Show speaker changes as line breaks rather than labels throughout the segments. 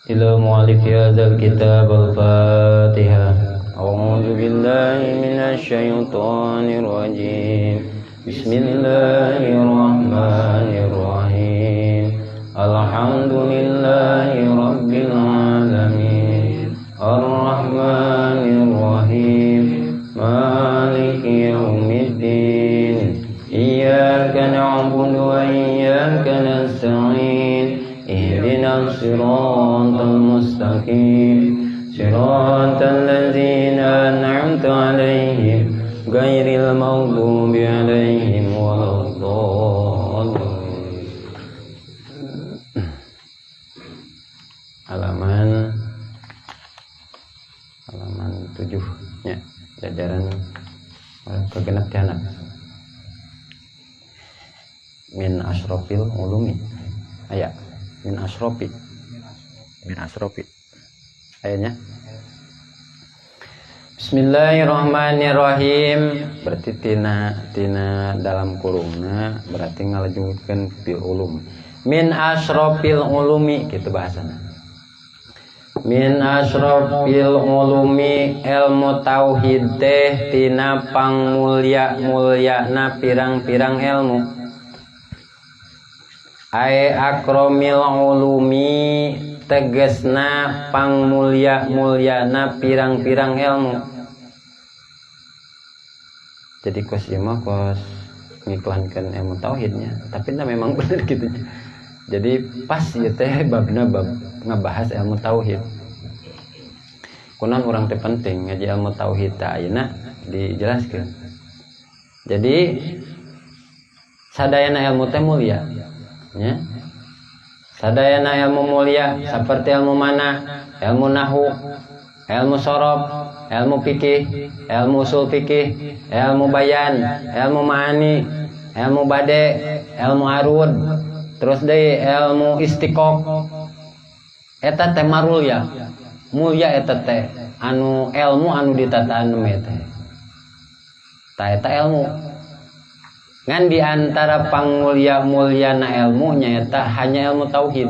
Ila mu'alif hadzal kitab al-Fatihah. A'udzu billahi minasy syaithanir rajim. Bismillahirrahmanirrahim. Alhamdulillahi rabbil alamin. Arrahmanir rahim. Maliki yaumiddin. Iyyaka na'budu wa iyyaka nasta'in. Ihdinas siratal mustaqim. Siratal ladzina an'amta 'alaihim ghairil maghdubi 'alaihim waladdallin. Halaman 7 nya, jajaran kegenep tiana. Min asyrofil ulumi. Aya min asrofi ayatnya. Bismillahirrahmanirrahim. Berarti tina dalam kurungna berarti ngalajengkeun fil ulum. Min asrofil ulumi gitu bahasana. Min asrofil ulumi ilmu tauhid teh tina pangmulia-muliana pirang-pirang ilmu. Ae akromil ulumi tegesna pangmulia-muliana pirang-pirang ilmu. Jadi kos ieu mah kos ngiklankeun ilmu tauhidnya, tapi nah memang bener gitu. Jadi pas ieu teh babna bab ngebahas ilmu tauhid. Kunaon urang teh penting ngaji ilmu tauhid teh ayeuna dijelaskeun. Jadi sadayana ilmu teh mulia. Ya. Sadayana ilmu mulia seperti ilmu mana? Ilmu nahu, ilmu sorob, ilmu fikih, ilmu usul fikih, ilmu bayan, ilmu ma'ani, ilmu bade, ilmu arud, terus deui ilmu istiqoq. Eta teh marulya. Mulia eta teh anu ilmu anu ditataan teh. Ta eta ilmu. Ngan di antara pangmulia-muliana ilmu nyaeta hanya ilmu tauhid.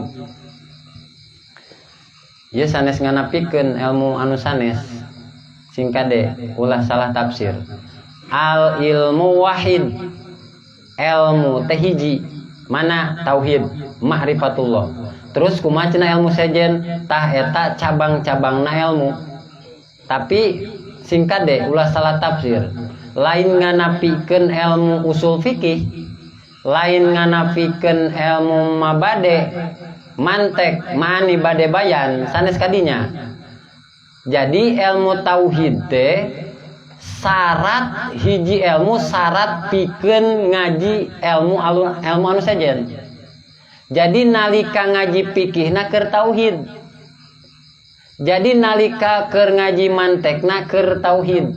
Ieu sanes nganapikeun ilmu anu sanes. Sing kade ulah salah tafsir. Al ilmu wahid. Ilmu teh hiji. Mana tauhid? Ma'rifatullah. Terus kumaha cenah ilmu sejen? Tah eta cabang-cabangna ilmu. Tapi sing kade ulah salah tafsir. Lain nganapikeun ilmu usul fikih, lain nganapikeun ilmu mabade, mantek, mani bade bayan, sanes kadinya. Jadi ilmu tauhid teh syarat hiji ilmu syarat pikeun ngaji ilmu ilmu anu sejen. Jadi nalika ngaji fikihna keur tauhid. Jadi nalika keur ngaji mantekna keur tauhid.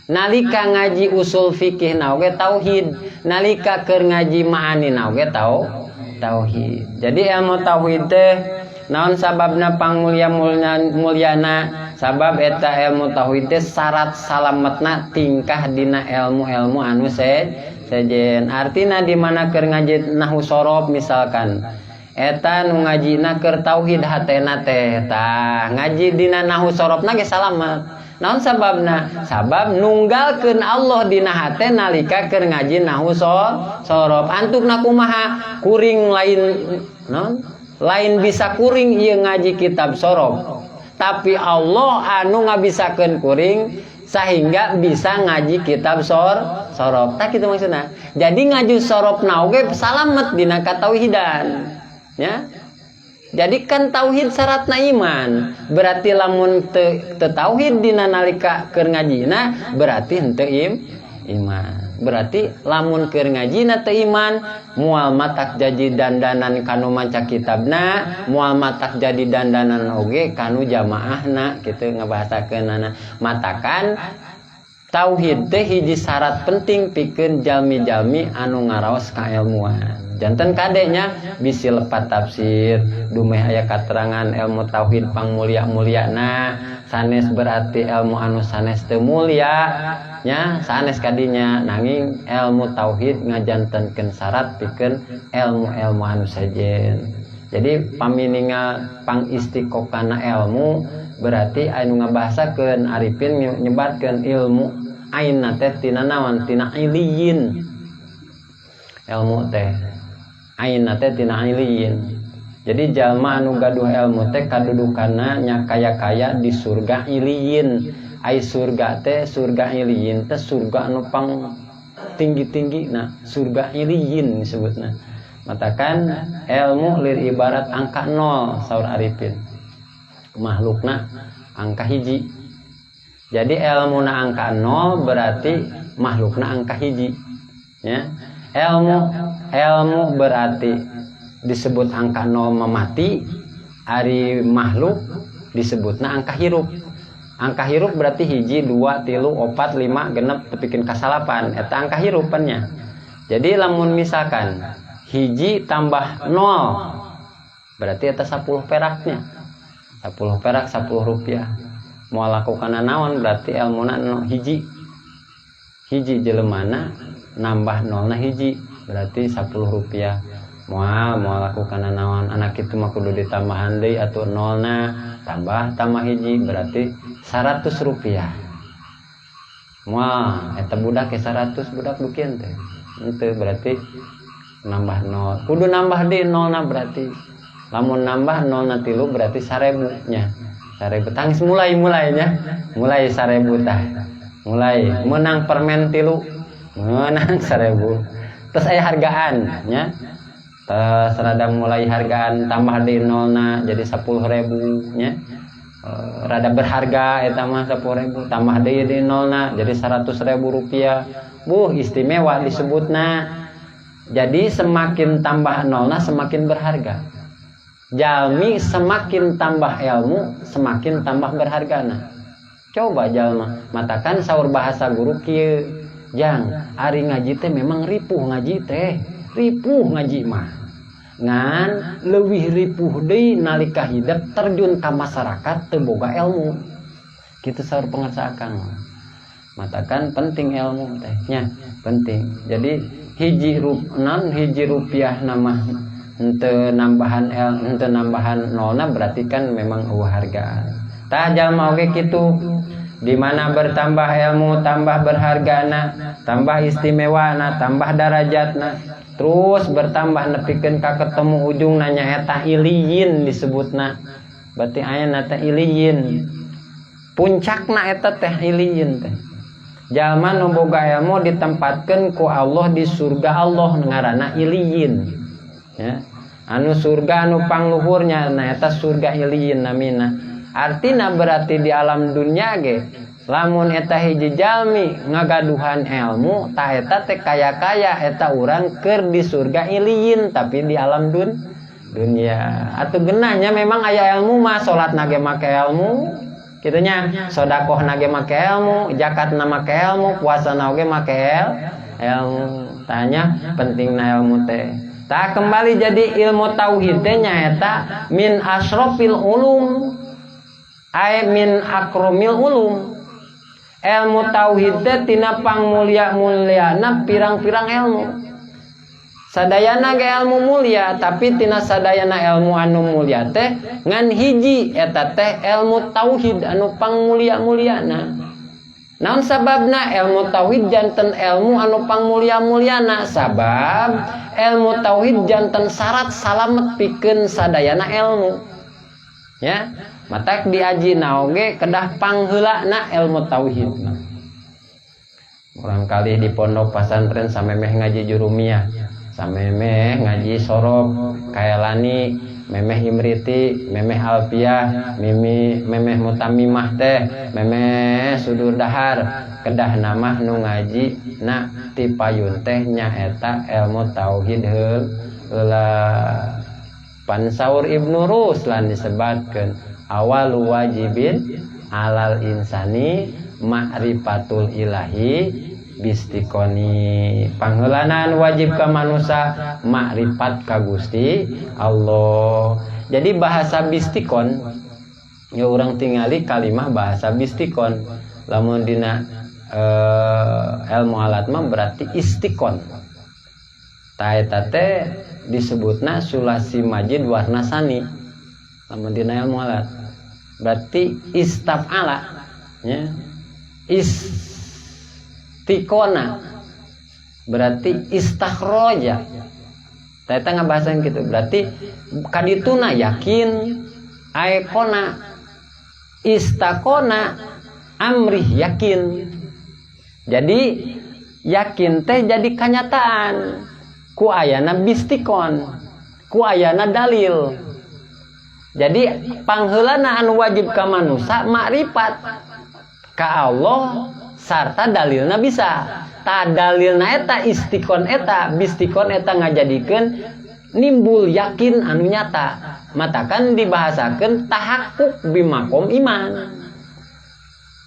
Nalika ngaji usul fikih na oge tauhid, nalika keur ngaji ma'ani na oge tauhid. Jadi ilmu tauhid teh naon sababna pangmulia mulyana? Sabab eta ilmu tauhid teh syarat salametna tingkah dina ilmu-ilmu anu sejen. Artina di mana keur ngaji nahu sorob misalkan, eta nu ngajina keur tauhid hatena teh, tah ngaji dina nahu sorobna ge salamet. Naon sababna? Sabab nunggalkeun Allah dina hate nalika keur ngaji nahu sorob. Antukna kumaha? Kuring lain naon? Lain bisa kuring ieu ngaji kitab sorob. Tapi Allah anu ngabisakeun kuring sehingga bisa ngaji kitab sorob. Tah kitu maksudna. Jadi ngaji sorobna oge salamet dina katauhidan. Ya. Jadi kan tauhid syaratna iman. Berarti lamun teu tauhid dina nalika keur ngajina berarti henteu iman. Berarti lamun keur ngajina teu iman, moal matak jadi dandanan kanu maca kitabna, moal matak jadi dandanan oge kanu jamaahna kitu ngabahasakeunana. Matakan tauhid teh hiji syarat penting pikeun jalmi-jalmi anu ngaraos kailmuan. Janten kadenya bisi lepat tafsir dumeh aya katerangan ilmu tauhid pangmulia-muliana sanes berarti ilmu anu sanes teu mulia nya sanes kadinya nanging ilmu tauhid ngajantenkeun syarat pikeun ilmu-ilmu anu sejen. Jadi pami ningal pangistiqoqana ilmu berarti anu ngabahasakeun arifin nyebatkeun ilmu aina teh tina naon, tina iliyin. Ilmu teh aina teh tina iliyin. Jadi jalma anu gaduh ilmu teh kadudukanna nya kaya-kaya di surga iliyin. Ai surga teh, surga iliyin teh surga anu pang tinggi-tinggi, nah surga iliyin disebutna. Matakan ilmu lir ibarat angka 0 saur arifin, makhlukna angka hiji. Jadi ilmu na angka 0 berarti makhlukna angka hiji ya. Ilmu ilmu berarti disebut angka 0 memati, ari makhluk disebutna angka hirup. Angka hirup berarti hiji, dua, tilu, opat, lima, genep, tepikeun kasalapan, eta angka hirupannya. Jadi lamun misalkan hiji tambah 0 berarti eta 10 peraknya, 10 perak, 10 rupiah. Mau lakukan naon berarti ilmuna no, hiji hiji jelemana nambah nolna hiji berarti 10 rupiah. Moal mau lakukan naon anak itu mah kudu ditambahan deui atau nolna tambah tambah hiji berarti 100 rupiah. Moal eta budak ke 100 budak dukian teh henteu, berarti nambah nol kudu nambah deui nolna. Berarti lamun nambah nolna tilu berarti 1000 nya, 1000 tangis mulai mulainya mulai 1000 tah, mulai menang permen tilu menang 1000. Terus aya hargaan nya, terus rada mulai hargaan tambah di nolna jadi 10.000 nya. Rada berharga eta mah 10.000, tambah deui di nolna jadi 100.000 rupiah. Buh, istimewa disebutna. Jadi semakin tambah nolna semakin berharga. Jalmi semakin tambah ilmu semakin tambah berharga. Nah coba jalma, matakan saur bahasa guru kieu, jang ari ngaji teh memang ripuh, ngaji teh ripuh, ngaji mah ngan leuwih ripuh deui nalika hidup terjun ka masyarakat teu boga ilmu. Kitu saur pangarsa akang. Matakan penting ilmu teh nya, penting. Jadi hiji rup, non hiji rupiah nama henteu nambahan l henteu nambahan nolna berarti kan memang eueuh hargaan. Tah jalma oge kitu, di mana bertambah ilmu tambah berhargana, tambah istimewana, tambah darajatna, terus bertambah nepikeun ka ketemu ujung nanya eta iliyin disebutna. Berarti aya teh iliyin, puncakna eta teh iliyin teh jalma nu boga ilmu ditempatkeun ku Allah di surga Allah ngaranna iliyin ya. Anu surga anu pangluhurnya, nah eta surga iliyin namina. Artina berarti di alam dunia ge lamun eta hiji jalmi ngagaduhan ilmu tah eta teh kaya-kaya, eta urang keur di surga iliyin tapi di alam dunia. Atau genahnya memang aya ilmu mah salat nage make ilmu kitu nya, sodakoh nage make ilmu, zakat na make ilmu, puasa na oge make ilmu. Tanya pentingna ilmu teh. Tah kembali, jadi ilmu tauhid teh nyaeta min asyrofil ulum ay min akromil ulum. Ilmu tauhid teh tina pangmulia-muliana pirang-pirang ilmu. Sadayana ge ilmu mulia, tapi tina sadayana ilmu anu mulia teh ngan hiji, eta teh ilmu tauhid anu pangmulia-muliana. Naon sababna ilmu tauhid janten ilmu anu pangmulia-muliana? Sabab ilmu tauhid janten syarat salamet pikeun sadayana ilmu ya. Matak diaji oge kedah pangheulana ilmu tauhid. Kurang kali di pondok pesantren samemeh ngaji jurumiyah, samemeh ngaji sorof kaelani, memeh imriti, memeh alfiah, mimi memeh mutamimah teh, memeh sudur dahar, kedah namah nu ngaji na ti payun teh nyaeta ilmu tauhid heula. Pan saur Ibnu Ruslan disebatkeun awal wajibin alal insani ma'rifatul ilahi bistikoni, pangheulanan wajib ka manusia makrifat ka Gusti Allah. Jadi bahasa bistikon ya, urang tingali kalimah bahasa bistikon lamun dina ilmu alat mah berarti istikon. Ta eta teh Disebutna sulasi majid warna sani. Lamun dina ilmu alat berarti istaf'ala nya, istikona berarti istakhroja. Eta ngabahasan gitu, berarti kadituna yakin, aikona istakona amrih yakin. Jadi yakin teh jadi kenyataan ku ayana bistikon, ku ayana dalil. Jadi pangheulana anu wajib ka manusa makrifat ka Allah sarta dalilna bisa. Ta dalilna eta istikon, eta bistikon, eta ngajadikeun nimbul yakin anu nyata. Matakan dibahasakeun tahakkuk bimakom iman.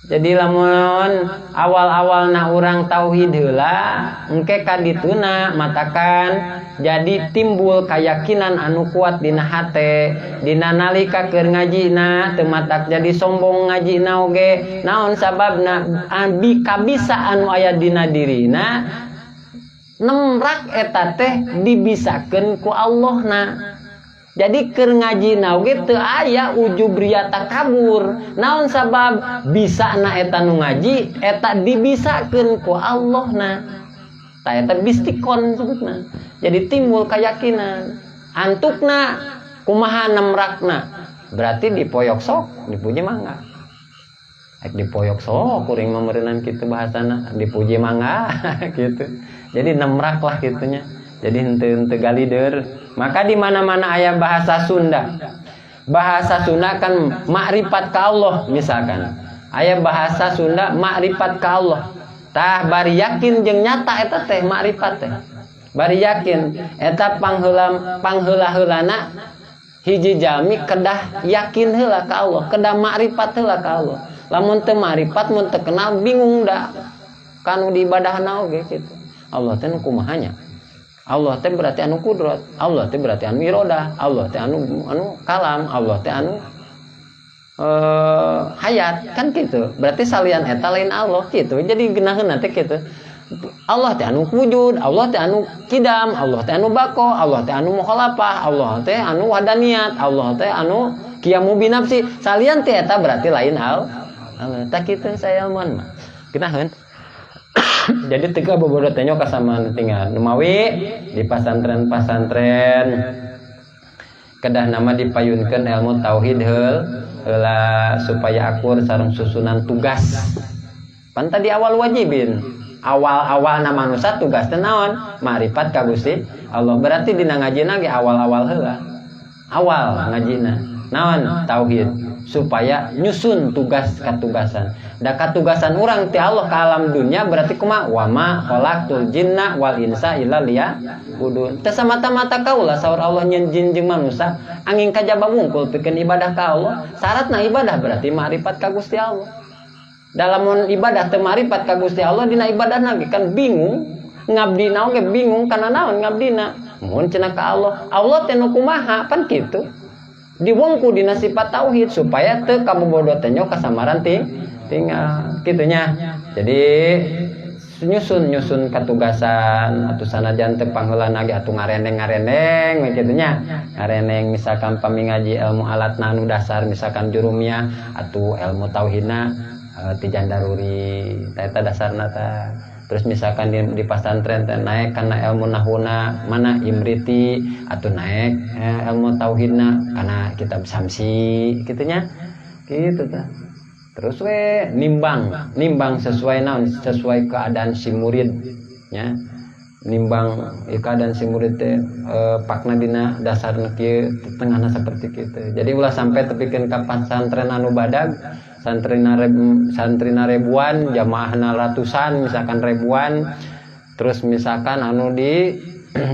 Jadi lamun awal-awal na urang tauhid heula, engke kadituna matakan jadi timbul keyakinan anu kuat dina hate, dina nalika keur ngajina teu matak jadi sombong ngajina oge. Naon sababna? Abi kabisa anu aya dina dirina nemrak eta teh dibisakeun ku Allahna. Jadi keur ngajina oge teu aya ujub, riya, takabur. Naon sabab bisa na eta nu ngaji eta dibisakeun ku Allahna. Tah, eta bistikon sebutna. Jadi timbul keyakinan. Antukna kumaha nemrakna? Berarti dipoyok sok, dipuji mangga. Ek dipoyok sok kuring mah meureunan kitu bahasana, dipuji mangga gitu. Jadi nemrak lah gitunya. Jadi henteu henteu galider. Maka di mana-mana aya bahasa Sunda. Bahasa Sunda kan makrifat ka Allah misalkan. Aya bahasa Sunda makrifat ka Allah. Tah, bari yakin jeung nyata eta teh makrifat teh. Bari yakin eta pangheula pangheula-heulana hiji jalmi kedah yakin heula ka Allah, kedah makrifat heula ka Allah. Lamun teu makrifat, mun teu kenal, bingung da kanu diibadahna oge kitu. Allah teh nu kumaha nya? Allah teh berarti anu kudrat, Allah teh berarti anu irodah, Allah teh anu anu kalam, Allah teh anu hayat kan gitu. Berarti salian eta lain Allah gitu. Jadi geunaheun teh gitu. Allah teh anu wujud, Allah teh anu kidam, Allah teh anu bako, Allah teh anu mukhalafah, Allah teh anu wahdaniyat, Allah teh anu qiyamu binafsi. Salian teh eta berarti lain Allah. Tah kitu saya ilmuan mah. Geunaheun. Jadi teu bobodo teh kasama tinggal. Numawi di pasantren-pasantren kedah nama dipayunkeun ilmu tauhid heula supaya akur sareng susunan tugas. Pan tadi awal wajibin. Awal-awal na manusia tugas teh naon? Makrifat ka Gusti Allah. Berarti dina ngajina ge awal-awal heula. Awal ngajina naon? Tauhid, supaya nyusun tugas katugasan. Da katugasan urang ti Allah ke alam dunia berarti kumaha? Wama khalaqtul jinna wal insa illa liya'budun. Teu samata-mata kaula saur Allah nyeun jin jeung manusia angin kajaba wungkul pikeun ibadah ka Allah. Syaratna ibadah berarti makrifat ka Gusti Allah. Dalam ibadah teu makrifat ka Gusti Allah, dina ibadah ge kan bingung, ngabdina oge bingung kana naon ngabdina. Mun cenah ka Allah, Allah teh nu kumaha, pan kitu. Diwongku dina sifat tauhid supaya teu kabobodo teh kasamaran tinggal kitunya. Jadi nyusun nyusun katugasan atau sanajan teu pangheulana ge atuh ngareneng-ngareneng we kitu nya. Ngareneng misalkan pami ngaji ilmu alatna anu dasar misalkan jurumiyah atau ilmu tauhidna Tijan Daruri, eta dasarna ta. Terus misalkan di pasantren teh naik karena ilmu nahuna mana Imriti atau naik ilmu tauhidna karena kitab Samsi gitunya gitu ta. Terus we nimbang nimbang sesuai naon, sesuai keadaan si murid nya. Nimbang ya, keadaan si murid teh pakna dina dasarna kieu, tengahna seperti kitu. Jadi ulah sampai tepikeun ka pasantren anu badag, santrina ribuan, jamaahna ratusan, misalkan ribuan. Terus misalkan anu di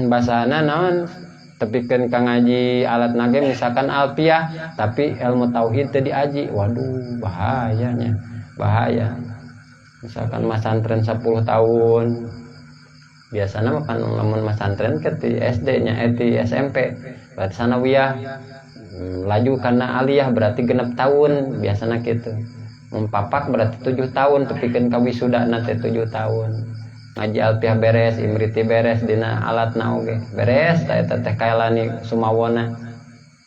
basana naon, tepikeun ka ngaji alat nage misalkan alfiah tapi ilmu tauhid teu diaji, waduh, bahayanya, bahaya. Misalkan masantren 10 tahun, biasanya makan lamun masantren ke di SD nya, di SMP berarti sanawiyah, laju karena aliyah berarti 6 tahun biasanya gitu. Mempapak berarti 7 tahun, tepikeun ka wisuda nanti 7 tahun. Ngaji alfiah beres, imriti beres, dina alatna oge beres, tah eta teh kaelani sumawona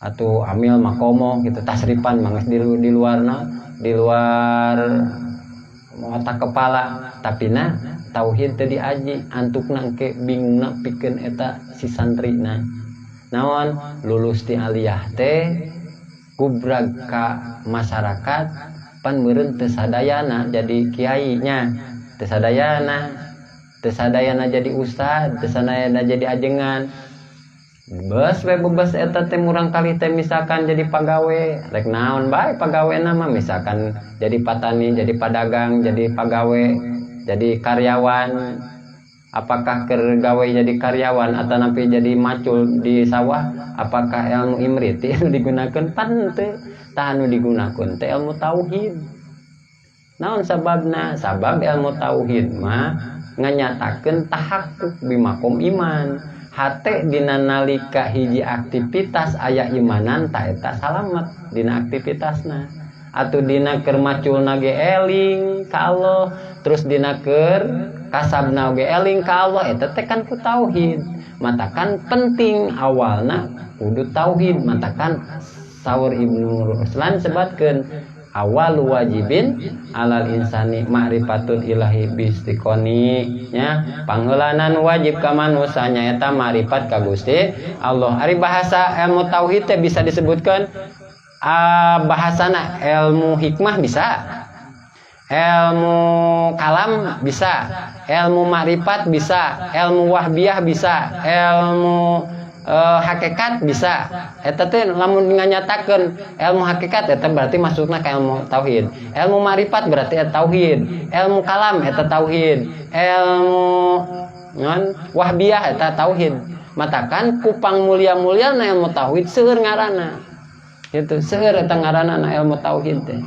atuh amil makomo gitu tasrifan mah geus di luarna, di luar otak kepala, tapi na tauhid teu diaji, antukna engke bingungna pikeun eta si santrina. Naon lulus ti aliyah teh gubrag ka masyarakat pan meureun teu sadayana jadi kiai nya, teu sadayana, teu sadayana jadi ustad, teu sadayana jadi ajengan. Bes we bebas eta teh murang kali teh misalkan jadi pagawe, rek naon bae pagawena mah, misalkan jadi patani, jadi padagang, jadi pagawe, jadi karyawan. Apakah keur gawe jadi karyawan atau nampi jadi macul di sawah, apakah ilmu imriti anu digunakeun? Pan teu. Tah anu digunakeun teh ilmu tauhid. Naon sababna? Sabab ilmu tauhid mah nganyatakeun tahakkuk bimakom iman. Hate dina nalika hiji aktivitas aya imanan, ta eta salamet dina aktivitasna. Atuh dina keur maculna ge eling ka Allah, terus dina keur kasabna oge eling ka Allah, eta teh kan ku tauhid. Matakan penting awalna kudu tauhid, matakan saur Ibnu Ruslan sebatkeun awal wajibin alal insani ma'rifatul ilahi bistiqoni nya, pangheulanan wajib ka manusia nyaeta ma'rifat ka Gusti Allah. Ari bahasa ilmu tauhid teh bisa disebutkan bahasana ilmu hikmah bisa, ilmu kalam bisa, ilmu ma'rifat bisa, ilmu wahbiyah bisa, ilmu hakikat bisa. Eta teh lamun nganyatakeun ilmu hakikat eta berarti masukna ka ilmu tauhid. Ilmu ma'rifat berarti eta tauhid, ilmu kalam eta tauhid, ilmu ngan wahbiyah eta tauhid. Matakan kupang mulia-mulia na ilmu tauhid seueur ngaranna. Gitu, seueur eta ngaranna na ilmu tauhid teh.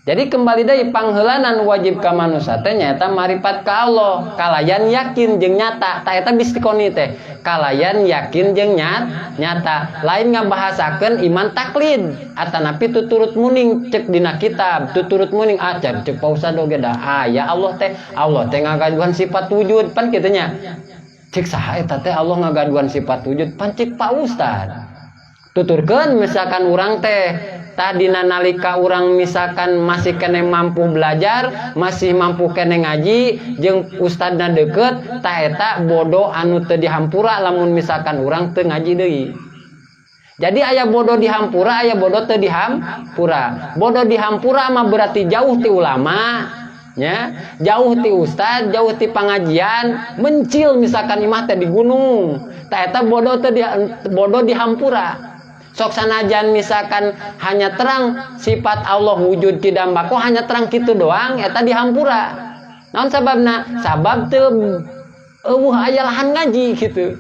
Jadi kembali deui, pangheulanan wajib ka manusia teh nyaeta marifat ka Allah, kalayan yakin jeung nyata. Ta eta bistiqoni teh. Kalayan yakin jeung nyata. Lain ngabahasakeun iman taklid atanapi tuturut muning cek dina kitab, tuturut muning ah cek cek Pak Ustad oge da aya Allah teh, Allah teh ngagaduhan sifat wujud pan kitu nya. Cek saha eta teh Allah ngagaduhan sifat wujud pan cek Pak Ustad. Tuturkeun misalkan urang teh tadina nalika urang misalkan masih kene mampu belajar, masih mampu kene ngaji jeung ustadna deket, tah eta bodoh anu teu dihampura lamun misalkan urang teu ngaji deui. Jadi aya bodoh dihampura, aya bodoh teu dihampura. Bodoh dihampura mah berarti jauh ti ulama, nya, jauh ti ustad, jauh ti pengajian, mencil misalkan imah teh di gunung. Tah eta bodoh teu di, bodoh dihampura. Sok sanajan misalkan hanya terang sifat Allah wujud kidam bako hanya terang kitu doang, eta dihampura. Naon sababna? Sabab teu eueuh aya lahan ngaji gitu.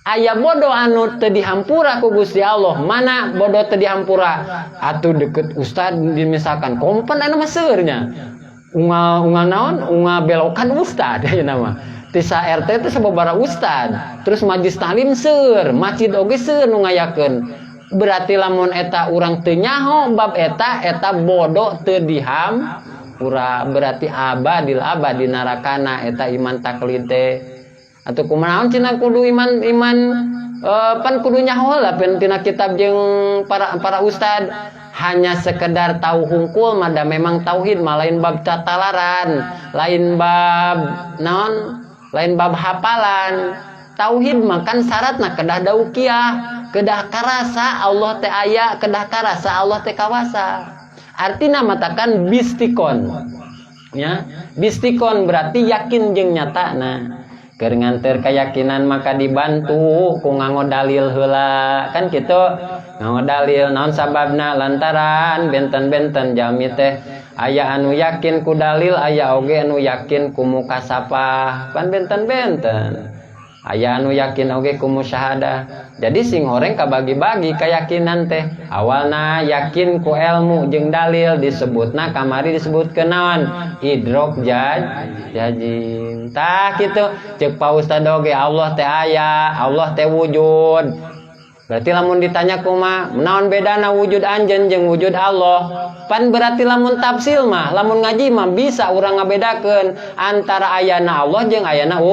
Aya bodoh anu teu dihampura ku Gusti Allah. Mana bodoh teu dihampura? Atuh deket ustad misalkan kompen anu mah seueur nya. Unggal unggal naon? Unggal belokan ustad aya nama. Tisa RT teh sababaraha ustad. Terus majlis taklim seueur, masjid oge seueur nu ngayakeun. Berarti lamun eta urang teu nyaho bab eta, eta bodoh teu dihampura, berarti abadil abad di narakana eta iman taklid teh. Atuh kumaha cenah kudu iman iman pan kudu nyaho lah pen tina kitab jeung para para ustad. Hanya sekedar tahu hungkul mah da memang tauhid mah lain bab catalaran, lain bab naon, lain bab hafalan. Tauhid mah kan syaratna kedah daukiah, kedah karasa Allah teh aya, kedah karasa Allah teh kawasa. Artina matakan bistikon ya, bistikon berarti yakin jeung nyata. Nah, keur nganter keyakinan maka dibantu ku nganggo dalil heula kan kitu. Nganggo dalil naon sababna? Lantaran benten-benten jalmi teh aya anu yakin ku dalil, aya oge anu yakin ku mukasapah, pan benten-benten aya anu yakin oge ku musyahadah. Jadi sing horeng kabagi-bagi keyakinan teh. Awalna yakin ku ilmu jeung dalil, disebutna kamari disebutkeun naon, idrok jajim. Tah kitu cek Pak Ustad oge Allah teh aya, Allah teh wujud. Berarti lamun ditanya kuma naon bedana wujud anjeun jeung wujud Allah, pan berarti lamun tafsil mah, lamun ngaji mah bisa urang ngabedakeun antara ayana Allah jeung ayana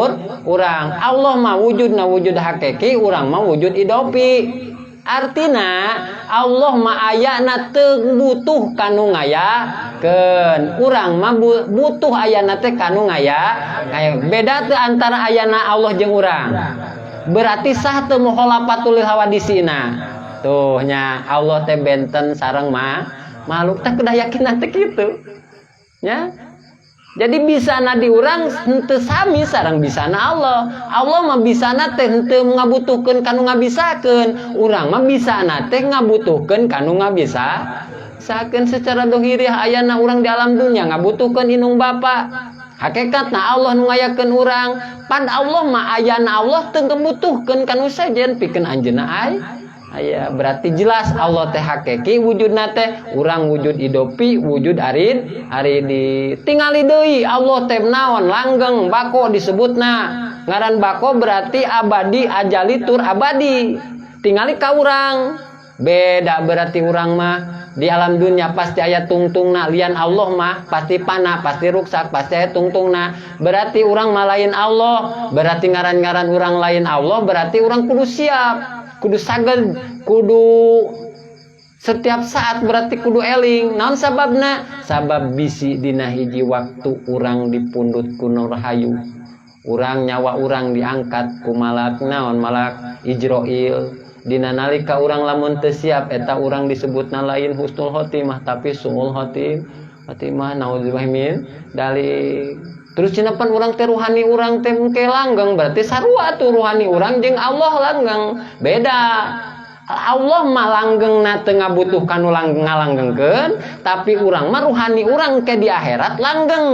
urang. Allah mah wujudna wujud hakiki, urang mah wujud idopi. Artina Allah mah ayana teu butuh kanu ngayakeun, urang mah butuh ayana teh kanu ngaya. Beda teu antara ayana Allah jeung urang? Berarti sah teu mukhalafatul hawadisina? Tuh nya, Allah teh benten sareng mah makhluk teh, kedah yakin teh kitu nya. Jadi bisa di urang henteu sami sareng bisana Allah. Allah mah bisana teh henteu ngabutuhkeun kanu ngabisakeun. Urang mah bisana teh ngabutuhkeun kanu ngabisa. Sakeun secara dohiriah ayana urang di alam dunia ngabutuhkeun indung bapa. Hakikatna Allah nu ngayakeun urang. Pan Allah mah ayana Allah teu ngabutuhkeun kanu sejen pikeun anjeunna ay. Aya berarti jelas Allah teh hakiki wujudna teh, urang wujud idopi, wujud arid aridi. Tingali deui, Allah teh naon? Langgeng, bako disebutna. Ngaran bako berarti abadi, ajali tur abadi. Tingali ka urang beda. Berarti urang mah di alam dunia pasti aya tungtungna, lian Allah mah pasti pana, pasti ruksak, pasti aya tungtungna. Berarti urang mah lain Allah. Berarti ngaran-ngaran urang lain Allah, berarti urang kudu siap, kudu saged, kudu setiap saat berarti kudu eling. Naon sababna? Sabab bisi dina hiji waktu urang dipundut ku rahayu urang, nyawa urang diangkat ku malak naon, malak Ijroil. Dina nalika urang lamun teu siap eta urang disebutna lain husnul khotimah tapi suul khotimah, naudzubillah min dalik. Terus cenah pan urang teh ruhani urang teh engke langgeng. Berarti sarua tuh ruhani urang jeung Allah langgeng? Beda. Allah mah langgengna teu ngabutuhkan nu ngalanggengkeun, tapi urang mah ruhani urang ke di akhirat langgeng.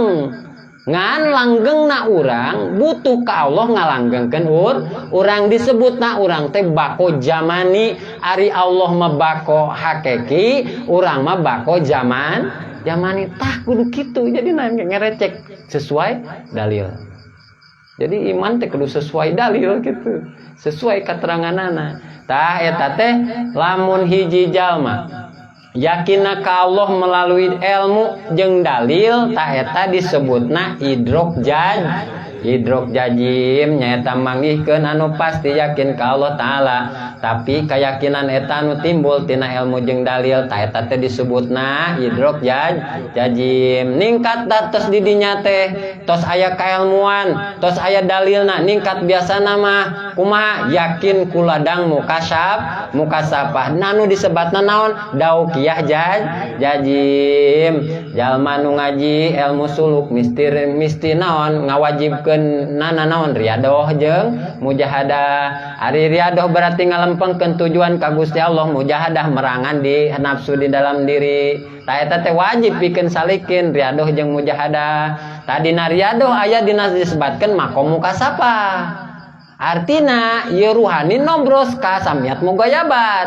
Ngan langgengna urang butuh ka Allah ngalanggengkeun urang, disebutna urang teh bako jamani. Ari Allah mah bako hakiki, urang mah bako jamani. Tah, kudu kitu. Jadi ngerecek sesuai dalil. Jadi iman teh kudu sesuai dalil gitu, sesuai keteranganana. Tah, eta teh lamun hiji jalma yakinna ka Allah melalui ilmu jeung dalil, tah eta disebutna idrok idrok jazim, nyaeta manggihkeun anu pasti yakin ka Allah Ta'ala, tapi keyakinan eta anu timbul tina ilmu jeung dalil. Tah, eta teh disebutna idrok jazim. Ningkat tos didinya teh, tos aya kailmuan, tos aya dalilna, ningkat. Biasa mah kumaha? Yakin ku ladang mukasafah nanu disebatna naon? Daukiyah jazim. Jalma nu ngaji ilmu suluk misti misti naon? Ngawajibkeun nana naon? Riadoh jeung mujahadah. Ari riadoh berarti ngalempengkeun tujuan ka Gusti Allah, mujahadah merangan di nafsu di dalam diri. Tah, eta teh wajib pikeun salikin, riadoh jeung mujahadah. Tadi na riadoh aya dina disebutkeun makom mukasafah. Artina ieu ruhani nobros ka samiat mugayabat,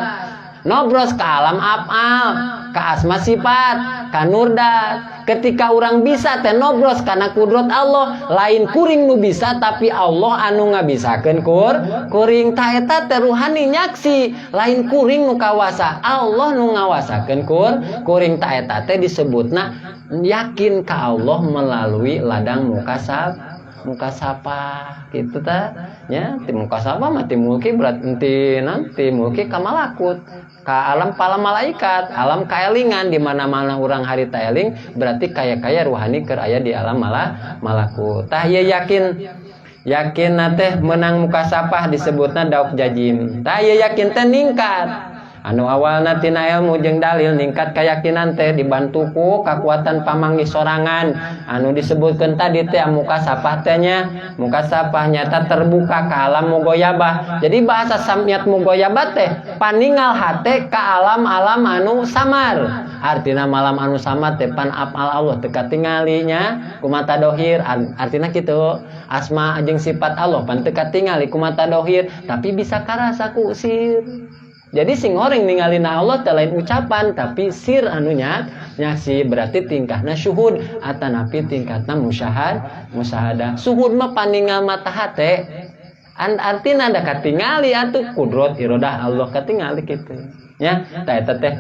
nobros ke alam afal, ke asma sifat, ka nurdat. Ketika orang bisa teh nobros karena kudrat Allah, lain kuring nu bisa tapi Allah anu ngabisakeun kuring. Ta eta teh ruhani nyaksi, lain kuring nu kawasa, Allah nu ngawasakeun kuring. Ta eta teh disebutna yakin ka Allah melalui ladang mukasafah gitu ta nya. Ti mukasafah mah ti mulki, berarti nanti mulki ka malakut, ka alam pala malaikat, alam kaelingan. Di mana-mana orang harita eling berarti kaya-kaya ruhani keur aya di alam malakut. Tah, ieu yakin yakin teh menang mukasafah disebutna dauk jazim. Tah, ieu yakin teh ningkat. Anu awalna tina ilmu jeung dalil, ningkat keyakinan teh dibantu ku kekuatan pamanggih sorangan anu disebutkan tadi teh, mukasafah teh nya. Mukasafah nyata terbuka ke alam mugoyabah. Jadi bahasa samiat mugoyabah teh paningal hate ke alam-alam anu samar. Artina malam anu samar teh pan afal Allah teu katinggalinya ku mata dohir. Artina kitu, asma jeung sifat Allah pan teu katingali ku mata dohir, tapi bisa karasa ku sir. Jadi sing orang ninggalin Allah teh lain ucapan tapi sir anunya nyaksi. Berarti tingkahna syuhud atanapi tingkatna musyahadah. Syuhud mah paningal mata hate. Artina da katingali atuh kudrot irodah Allah katingali kitu nya. Tah, eta teh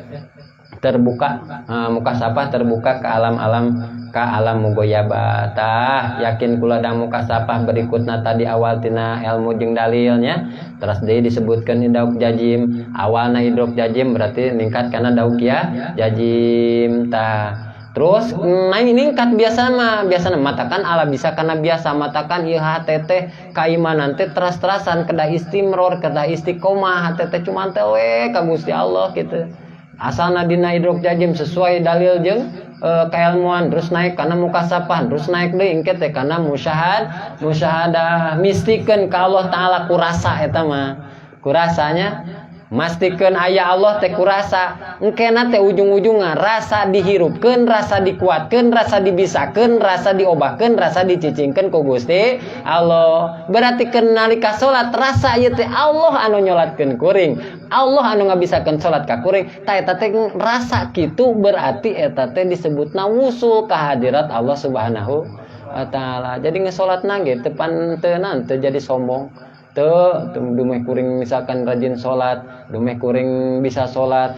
terbuka, mukasafah terbuka ke alam-alam, ke alam mugoyabah. Tah, yakin kula ladang mukasafah berikutna tadi awal tina ilmu jeung dalilnya, terus deui disebutkeun idrok jazim. Awalna idrok jazim berarti ningkat karena dauk ya jazim. Tah, terus naik ningkat biasa mah, biasa matakan ala bisa karena biasa matakan ieu hate teh kaimanan teh teras-terasan, kedah istimror, kedah istiqomah, hate teh cuman teh we ka Gusti Allah gitu. Asalna dina idrok jazim sesuai dalil jeung keilmuan, terus naik karena mukasafah, terus naik deui engke teh karena musyahadah, mistikeun ka Allah Taala kurasa. Eta mah kurasanya mastikeun aya Allah teh kurasa. Engkena teh ujung-ujungna rasa dihirupkeun, rasa dikuatkeun, rasa dibisakeun, rasa diobahkeun, rasa dicicingkeun ku Gusti Allah. Berarti nalika salat rasa ieu teh Allah anu nyolatkeun kuring, Allah anu ngabisakeun salat ka kuring. Tah, eta teh rasa kitu berarti eta teh disebutna wusul ka hadirat Allah Subhanahu wa Taala. Jadi ngesolatna ge teu pan teu teu jadi sombong teu dumeh kuring misalkan rajin salat, dumeh kuring bisa salat,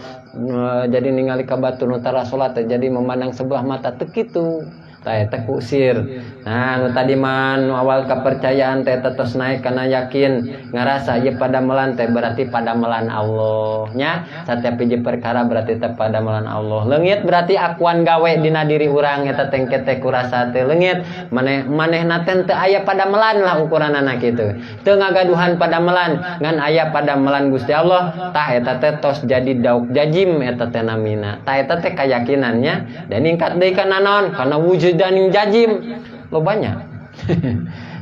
jadi ningali ka batur nu tara salat jadi memandang sebelah mata, teu kitu. Tah, eta kusir. Nah, nu tadi mah nu awal kepercayaan teh terus naik karena yakin ngarasa ieu padamelan teh berarti padamelan Allah nya. Setiap hiji perkara berarti teh padamelan Allah. Leungit berarti akuan gawe dina diri urang eta teh teh kurasa teh leungit, maneh manehna teh teu aya padamelan lah ukuranana kitu, teu ngagaduhan padamelan, ngan aya padamelan Gusti Allah. Tah, eta teh tos jadi dauk jazim eta teh namina. Tah, eta teh keyakinannya dan ningkat deui kana naon? Kana wujud dan jazim lo banyak.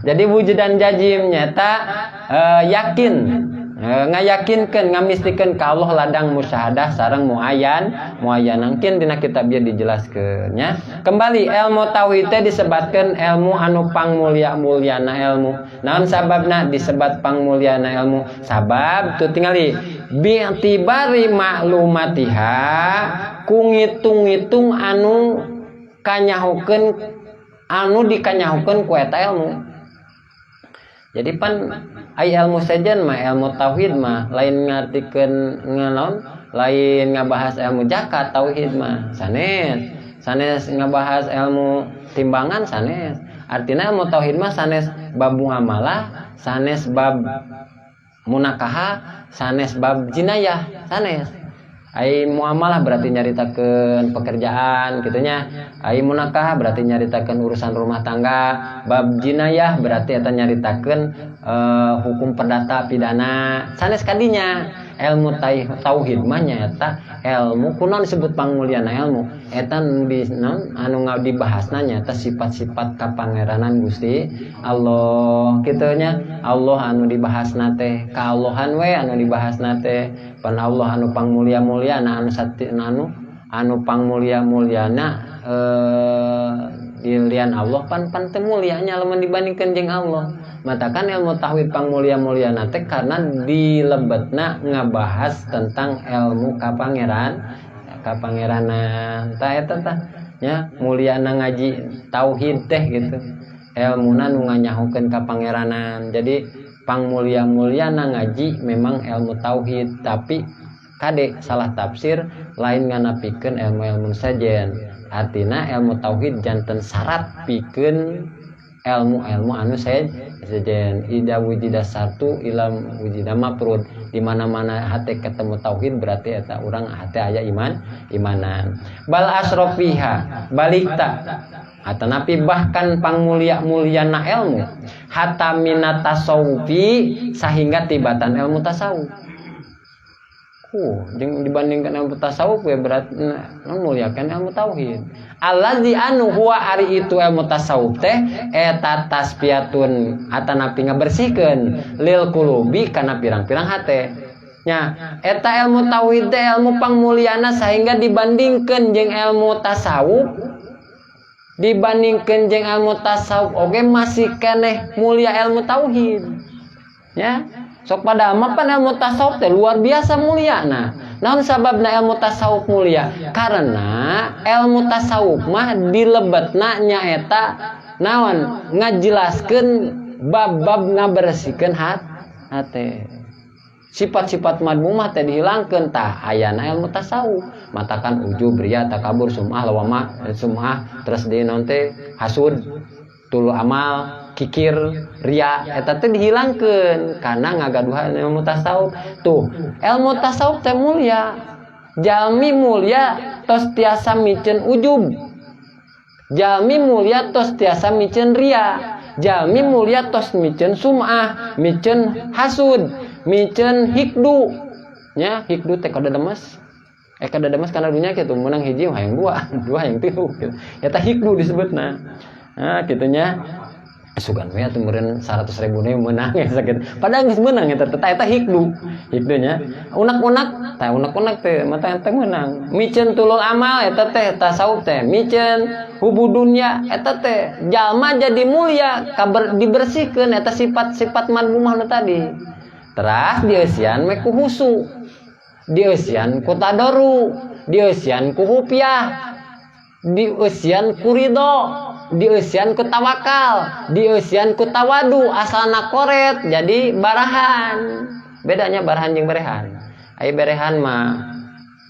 Jadi wujud dan jazim nyata yakin, ngayakinkeun, ngamistikeun ka Allah ladang musyahadah sareng muayan muayan. Mungkin dina kitab ieu dijelaskeun nya. Kembali, ilmu tauhid teh disebatkeun ilmu anu pangmulia-muliana ilmu. Naon sababna disebat pangmuliana ilmu? Sabab tuh tingali bi'tibari maklumatiha, ku ngitung-ngitung anu kanyahokeun, anu dikanyahokeun ku eta ilmu. Jadi pan ai ilmu sejen mah, ilmu tauhid mah lain ngartikeun nganaon, lain ngabahas ilmu zakat. Tauhid mah sanes, sanes ngabahas ilmu timbangan, sanes. Artinya ilmu tauhid mah sanes bab muamalah, sanes bab munakaha, sanes bab jinayah, sanes. Ai muamalah berarti nyaritakeun pekerjaan gitunya. Ai munakah berarti nyaritakeun urusan rumah tangga. Bab jinayah berarti eta nyaritakeun hukum perdata pidana. Sanes kadinya. Ilmu tauhid mah nyaeta ilmu kunaon disebut pangmuliana ilmu eta di non anu dibahasna nyaeta sifat-sifat kapangeranan Gusti Allah kitu nya. Allah anu dibahasna teh, kaallohan we anu dibahasna teh. Pan Allah anu pangmulia-muliana, anu sati, anu anu pangmulia-muliana, dilian Allah pan pan teu mulianya lamun dibandingkeun jeung Allah. Matakan ilmu tauhid pangmulia-muliana teh karena dilebetna ngabahas tentang ilmu kapangeranan. Tah, eta tah nya muliana ngaji tauhid teh gitu, ilmuna nu nganyahokeun kapangeranan. Jadi pangmulia-muliana ngaji memang ilmu tauhid, tapi kade salah tafsir, lain nganapikeun ilmu-ilmu sajen. Artina ilmu tauhid janten syarat pikeun ilmu-ilmu anu sejen. Ida wujida satu ilam wujida mafrud, di mana-mana hati ketemu tauhid berarti eta urang hati aya iman imanan. Bal asrofiha balikta atanapi bahkan pangmulia-muliana ilmu hatta minat tasawufi, sehingga tibatan ilmu tasawuf. Jeung dibandingkan ilmu tasawuf ya berat memuliakan ilmu tauhid. Allazi anu huwa ari itu ilmu tasawuf teh eta tasfiyatun atanapi ngabersihkeun lil qulubi kana pirang-pirang hate. Nya, eta ilmu tauhid teh ilmu pangmuliana sehingga dibandingkeun jeung ilmu tasawuf, dibandingkeun jeung ilmu tasawuf oge masih keneh mulia ilmu tauhid. Ya, sok pada mah pan ilmu tasawuf teh luar biasa mulia. Nah, naon sababna ilmu tasawuf mulia? Karena ilmu tasawuf mah dilebetna nyaeta naon, ngajelaskeun bab-bab ngabersihkeun Hate. Sifat-sifat madmumah teh dihilangkeun, tah ayana ilmu tasawuf. Matakan ujub, riya, takabur, sum'ah, lawamah, sum'ah, terus di naon teh, hasud, tulu amal, kikir, ria, eta teh dihilangkeun karena ngagaduhan ilmu tasawuf. Tuh, ilmu tasawuf teh mulia. Jalmi mulia tos tiasa miceun ujub. Jalmi mulia tos tiasa miceun ria. Jalmi mulia tos miceun sum'ah, miceun hasud, miceun hikdu. Nya hikdu teh kada demes. Kada demes kana dunya kitu, meunang hiji hayang dua, dua hayang tilu gitu. Eta hikdu disebutna. Nah, kitu nya. Sugan we atuh meureun 100.000 deui meunang ya sakit. Padahal geus meunang eta teh, eta hikdu. Hikdunya. Unak-unak, tah unak-unak teh mata teh meunang. Miceun tulul amal eta teh tasawuf teh. Miceun hubu dunya eta teh jalma jadi mulia kaber dibersihkeun eta sifat-sifat madmumah nu tadi. Teras dieusian we ku husu. Dieusian ku tadoru, dieusian ku hupiah, dieusian ku ridho, dieusian ku tawakal, dieusian ku tawadu, asalna koret jadi barahan. Bedanya barahan jeung berehan. Aya berehan mah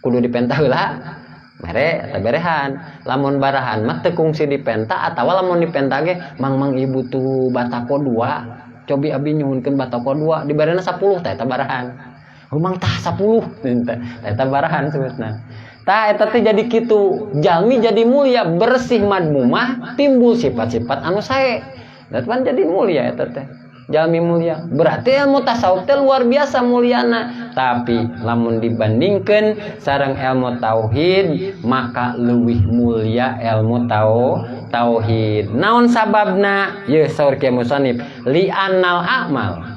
kudu dipenta heula, mere eta berehan. Lamun barahan mah teu kungsi dipenta, atawa lamun dipenta ge mang-mang ibu tuh batako 2, cobi abi nyuhunkeun batako 2, dibarena 10 tah eta barahan. Rumang tah 10 tah eta barahan sebutna. Tah eta teh jadi kitu, jalmi jadi mulia, bersih madmumah, timbul sifat-sifat anu sae. Dan pan jadi mulia eta teh. Jalmi mulia. Berarti ilmu tasawuf teh luar biasa muliana. Tapi lamun dibandingkeun sareng ilmu tauhid, maka leuwih mulia ilmu tauhid. Naon sababna? Yeuh saur kieu musannif, li annal a'mal.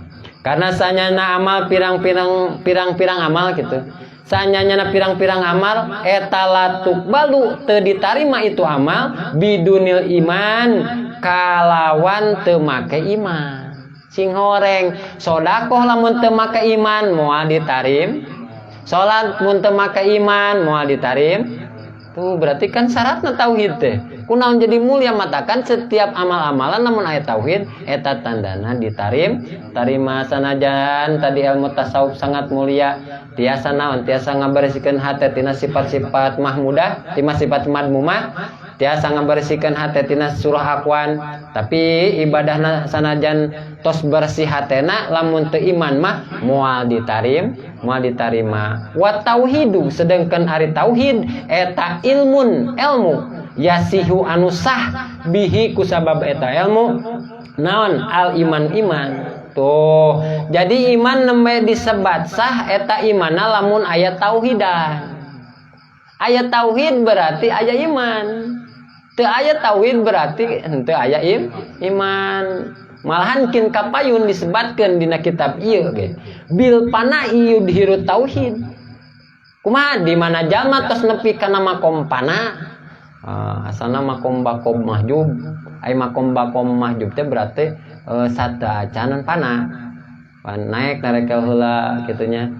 Karena sanyana amal pirang-pirang amal gitu. Sanyana pirang-pirang amal eta latuk balu teu ditarima itu amal bidunil iman kalawan teu make iman. Sing horeng sodakoh lamun teu make iman moal ditarim. Salat mun teu make iman moal ditarim. Tuh berarti kan syaratna tauhid teh. Kunaon jadi mulia matakan setiap amal-amalan lamun aya tauhid eta tandana ditarim. Tarima sanajan tadi ilmu tasawuf sangat mulia, tiasa naon, tiasa ngaberesikeun hate tina sifat-sifat mahmudah, tina sifat madmumah, tiasa ngaberesikeun hate tina surah akwan. Tapi ibadahna sanajan tos bersih hatena lamun teu iman mah moal ditarim, moal ditarima. Wa tauhidu, sedangkan ari tauhid eta ilmun, ilmu yasihu anu sah bihi kusabab eta ilmu naon al iman iman. Tuh, jadi iman nembe disebat sah eta imana lamun aya tauhidan. Aya tauhid berarti aya iman. Teu aya tauhid berarti henteu aya iman. Malahan kin kapayun disebatkeun dina kitab ieu ge. Bil pana'i yudhiru tauhid. Kumaha di mana jalma tos nepi kana makom pana? Asalna makom bakom mahjub. Ai makom bakom mahjub teh berarti sateuacanan pana. Pan naik narekel heula kitu nya.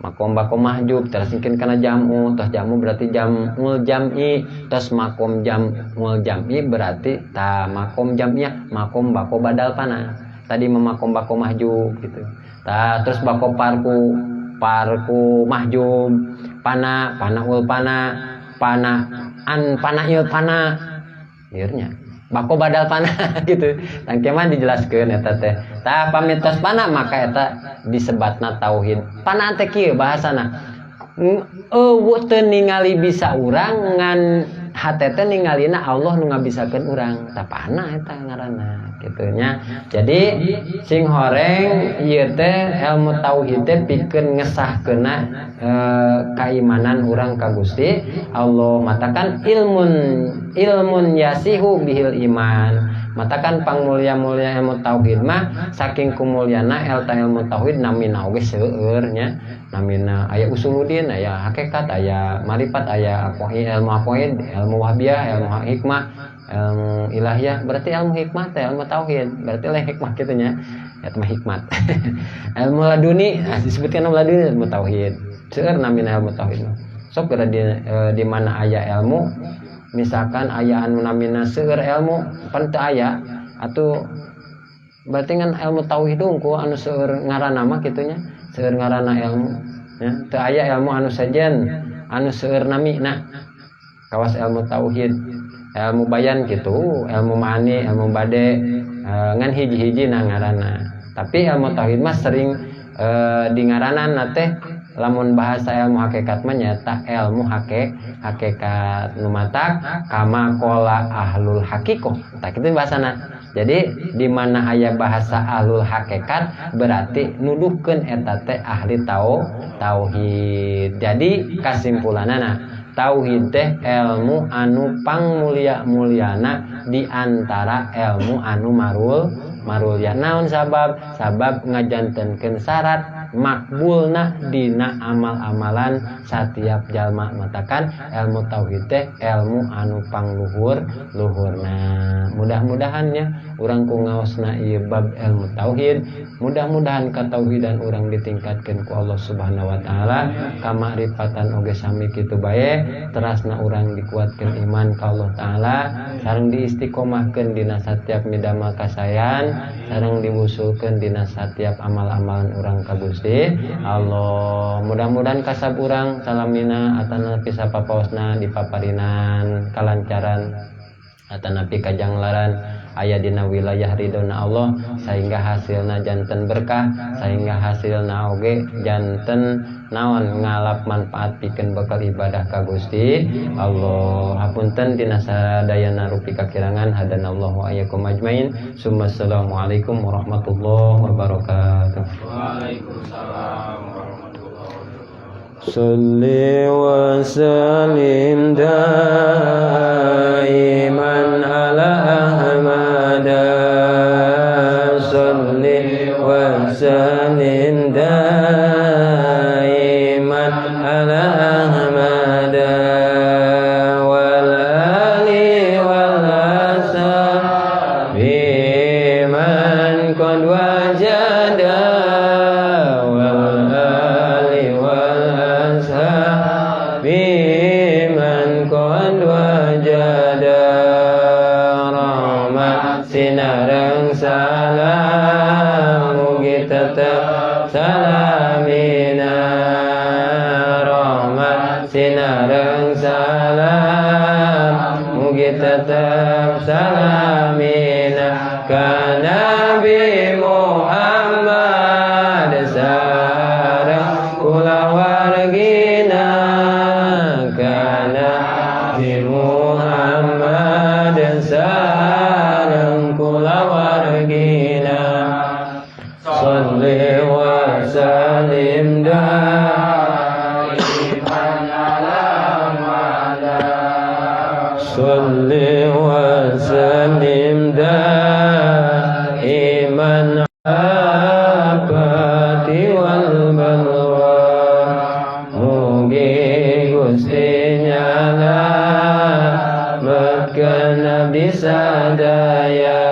Makom bakom mahjub terus mungkin kana jamu, tos jamu berarti jamul jam'i, tos makom jamul jam'i berarti ta makom jam'iyah, makom bako badal pana. Tadi mah makom bako mahjub gitu. Ta terus bako parku, parku mahjub, pana, pana ul pana, pana an pana il pana. Liurnya bako badal pana gitu. Tangke mah dijelaskeun eta teh. Tah pamit tos pana maka eta disebatna tauhid. Pana teh kieu bahasana. Eueuh teu ningali bisa urang ngan hate teh ningalina Allah nu ngabisakeun urang. Tah pana eta ngaranna kitu nya. Jadi sing horeng ieu teh ilmu tauhid teh pikeun ngesahkeunna kaimanan urang ka Gusti Allah. Matakan ilmun, ilmun yasihu bihil iman. Matakan pangmulia-mulia ilmu tauhid mah saking kumuliana eta ilmu tauhid namina oge seueur nya. Namina aya usuluddin, aya hakikat, aya marifat, aya aqoid, ilmu aqoid, ilmu wahbiyah, ilmu hikmah, ilmu ilahiyah. Berarti ilmu hikmah teh ilmu tauhid, berarti lain hikmah kitu nya. Eta mah hikmat. Ilmu laduni, nah, disebutkan ilmu laduni ilmu tauhid. Seueur namina ilmu tauhid mah. Sok geura di mana aya ilmu, misalkan aya anu namina seueur ilmu pan teu aya atuh Berarti ngan ilmu tauhid hungkul anu seueur ngaranna mah kitu nya, seueur ngaranna ilmu nya. Teu aya ilmu anu sejen, anu seueur namina. Kawas ilmu tauhid, ilmu bayan gitu, ilmu ma'ani, ilmu bade, ngan hiji-hiji na ngaranna. Tapi ilmu tauhid mah sering di ngaranan teh. Lamun bahasa ilmu hakikat mah nyata ilmu hakikat nu matak kama qala ahlul haqiqah. Tah, kitu bahasana. Jadi di mana aya bahasa ahlul hakikat berarti nuduhkeun eta teh ahli tauhid. Jadi kasimpulanana, tauhid teh ilmu anu pangmulia-muliana di antara ilmu anu marulya. Naon sabab? Sabab ngajantenkeun syarat makbulna dina amal-amalan setiap jalma. Matakan ilmu tauhid teh ilmu anu pangluhur luhurna. Mudah-mudahannya urang ku ngaosna ieu bab ilmu tauhid, mudah-mudahan katauhidan urang ditingkatkeun ku Allah Subhanahu wa taala, kamakrifatan oge sami kitu bae. Terasna urang dikuatkeun iman ka Allah taala, sareng diistiqomahkeun dina satiap midamel kasaean, sareng diwusulkeun dina satiap amal-amalan urang ka Gusti Allah. Mudah-mudahan kasab urang salamina atanapi sapapaosna dipaparinan kalancaran atanapi kajanglaran, aya dina wilayah ridhona Allah, sehingga hasilna janten berkah, sehingga hasilna oge janten naon, ngalap manfaat pikeun bekal ibadah ka Gusti Allah. Hapunten dina sadayana rupi kakirangan. Hadanallahu wa iyyakum ajmain. Assalamualaikum warahmatullahi wabarakatuh.
Waalaikumsalam warahmatullahi wabarakatuh.
صل وسلم دائما على أحمد، صل وسلم دائما على أحمد والآل والأصحاب من قد وجد، والآل والأصحاب من قد وجد. Rahmat sinareng salam mugi tetep salamina, rahmat sinareng salam mugi tetep salamina ka Nabi Muhammad sareng kulawargina, ka Nabi Muhammad sareng kulawargina. صل وسلم
دائما على أحمد.
صل وسلم دائما آفات والبلوى. Mugi Gusti nyalametkeun abdi sadaya,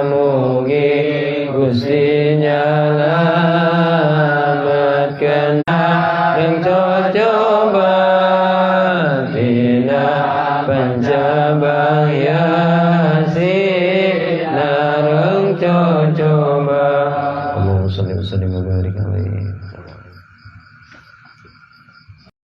mugi Gusti nyalametkeun ring cocoba tina pancabahya sinareng cocoba. اللهم صل وسلم.